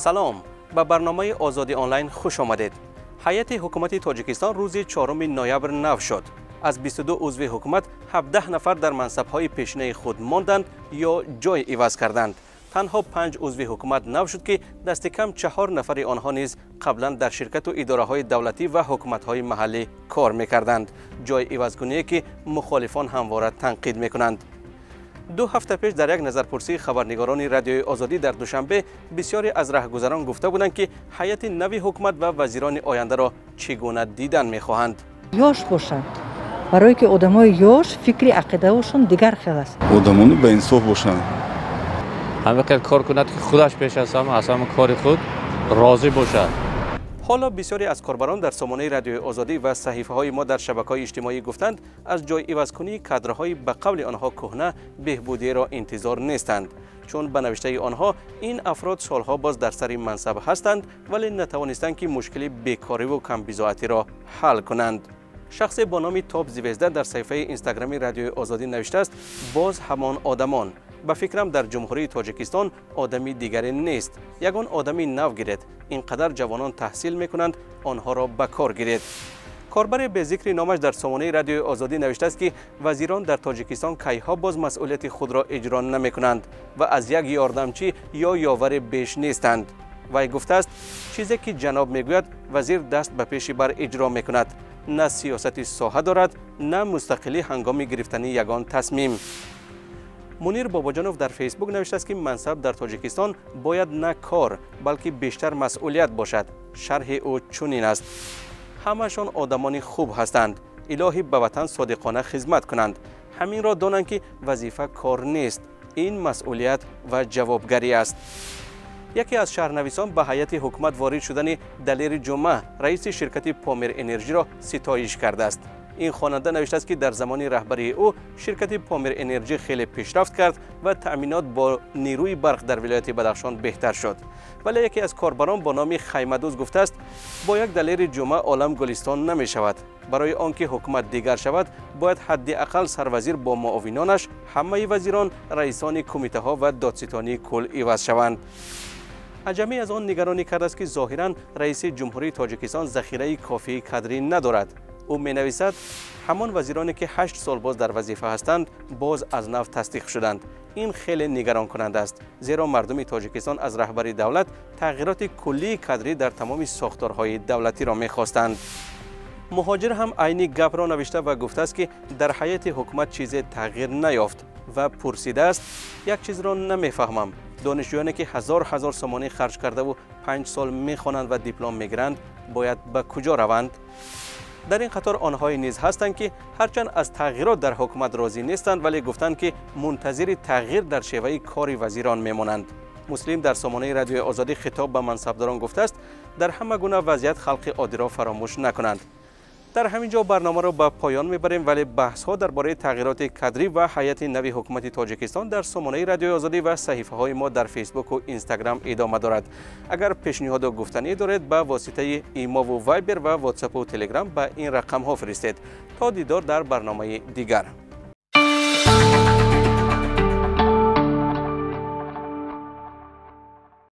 Салом, ба барномаи Озодӣ онлайн хуш омадед. Ҳайати ҳукумати Тоҷикистон рӯзи 4 ноябр нав шуд. Аз 22 узви ҳукумат 17 нафар дар мансабҳои пешинаи худ монданд ё ҷой иваз карданд. Танҳо 5 узви ҳукумат нав шуд, ки дасти кам 4 нафари онҳо низ қаблан дар ширкату идораҳои давлатӣ ва ҳукуматҳои маҳаллӣ кор мекарданд. Ҷой ивазкуние ки мухолифон ҳамвора танқид мекунанд. 2 ҳафта пеш дар як назарпурсии хабарнигорони Радиои Озодӣ дар Душанбе бисёре аз раҳгузарон гуфта буданд, ки ҳайати нави ҳукумат ва вазирони ояндаро чӣ гуна дидан мехоҳанд. Ёш бошанд, барое ки одамои ёш фикри ақидаашон дигар хел аст. Одамони баинсоф бошанд. Ҳамин хел кор кунад, ки худаш пеш аз ҳама аз ҳама кори худ розӣ бошад. Ҳоло бисёре аз корбарон дар сомонаи Радиои Озодӣ ва саҳифаҳои мо дар шабакаҳои иҷтимоӣ гуфтанд, аз ҷой ивазкунии кадрҳои ба қавли онҳо кӯҳна беҳбудиро интизор нестанд, чун ба навиштаи онҳо ин афрод солҳо боз дар сари мансаб ҳастанд, вале натавонистанд, ки мушкили бекориву камбизоатиро ҳал кунанд. Шахсе бо номи Топ Звезда дар саҳифаи Инстаграми Радиои Озодӣ навиштааст: боз ҳамон одамон. Ба фикрам, дар Ҷумҳурии Тоҷикистон одами дигаре нест. Ягон одами нав гиред. Ин қадар ҷавонон таҳсил мекунанд, онҳоро ба кор гиред. Корбаре бе зикри номаш дар сомонаи Радиои Озодӣ навиштааст, ки вазирон дар Тоҷикистон кайҳо боз масъулияти худро иҷро намекунанд ва аз як ёрдамчӣ ё ёваре беш нестанд. Вай гуфтааст, чизе ки ҷаноб мегӯяд, вазир даст ба пеши бар иҷро мекунад. На сиёсати соҳа дорад, на мустақилӣ ҳангоми гирифтани ягон тасмим. Мунир Бобоҷонов дар Фейсбук навиштааст, ки мансаб дар Тоҷикистон бояд на кор, балки бештар масъулият бошад. Шарҳи ӯ чунин аст: ҳамашон одамони хуб ҳастанд, илоҳӣ ба ватан содиқона хизмат кунанд. Ҳаминро донанд, ки вазифа кор нест, ин масъулият ва ҷавобгарӣ аст. Яке аз шаҳрнависон ба ҳайати ҳукумат ворид шудани Далери Ҷумъа, раиси ширкати Помир Энерҷиро ситоиш кардааст. Ин хонанда навиштааст, ки дар замони раҳбарии ӯ ширкати Помир Энерҷи хеле пешрафт кард ва таъминот бо нерӯи барқ дар вилояти Бадахшон беҳтар шуд. Вале яке аз корбарон бо номи Хаймадӯз гуфтааст, бо як Далери Ҷумъа олам гулистон намешавад. Барои он ки ҳукумат дигар шавад, бояд ҳадди ақал сарвазир бо муовинонаш, ҳамаи вазирон, раисони кумитаҳо ва додситонии кул иваз шаванд. Аҷамӣ аз он нигаронӣ кардааст, ки зоҳиран раиси Ҷумҳурии Тоҷикистон захираи кофии кадрӣ надорад. Ӯ менависад, ҳамон вазироне ки 8 сол боз дар вазифа ҳастанд, боз аз нав тасдиқ шуданд. Ин хеле нигаронкунанда аст, зеро мардуми Тоҷикистон аз раҳбари давлат тағйироти куллии кадрӣ дар тамоми сохторҳои давлатиро мехостанд. Муҳоҷир ҳам айни гапро навишта ва гуфтааст, ки дар ҳайати ҳукумат чизе тағйир наёфт ва пурсидааст: як чизро намефаҳмам, донишҷӯёне ки ҳазор сомонӣ харҷ кардаву 5 сол мехонанд ва диплом мегиранд, бояд ба куҷо раванд? Дар ин қатор онҳое низ ҳастанд, ки ҳарчанд аз тағйирот дар ҳукумат розӣ нестанд, вале гуфтанд, ки мунтазири тағйир дар шеваи кори вазирон мемонанд. Муслим дар сомонаи Радиои Озодӣ хитоб ба мансабдорон гуфтааст, дар ҳама гуна вазъият халқи оддиро фаромӯш накунанд. Дар ҳамин ҷо барномаро ба поён мебарем, вале баҳсҳо дар бораи тағйироти кадрӣ ва ҳайати нави ҳукумати Тоҷикистон дар сомонаи Радиои Озодӣ ва саҳифаҳои мо дар Фейсбуку Инстаграм идома дорад. Агар пешниҳоду гуфтанӣ доред, ба воситаи имову Вайбер ва Ватсапу Телеграм ба ин рақамҳо фиристед. То дидор дар барномаи дигар.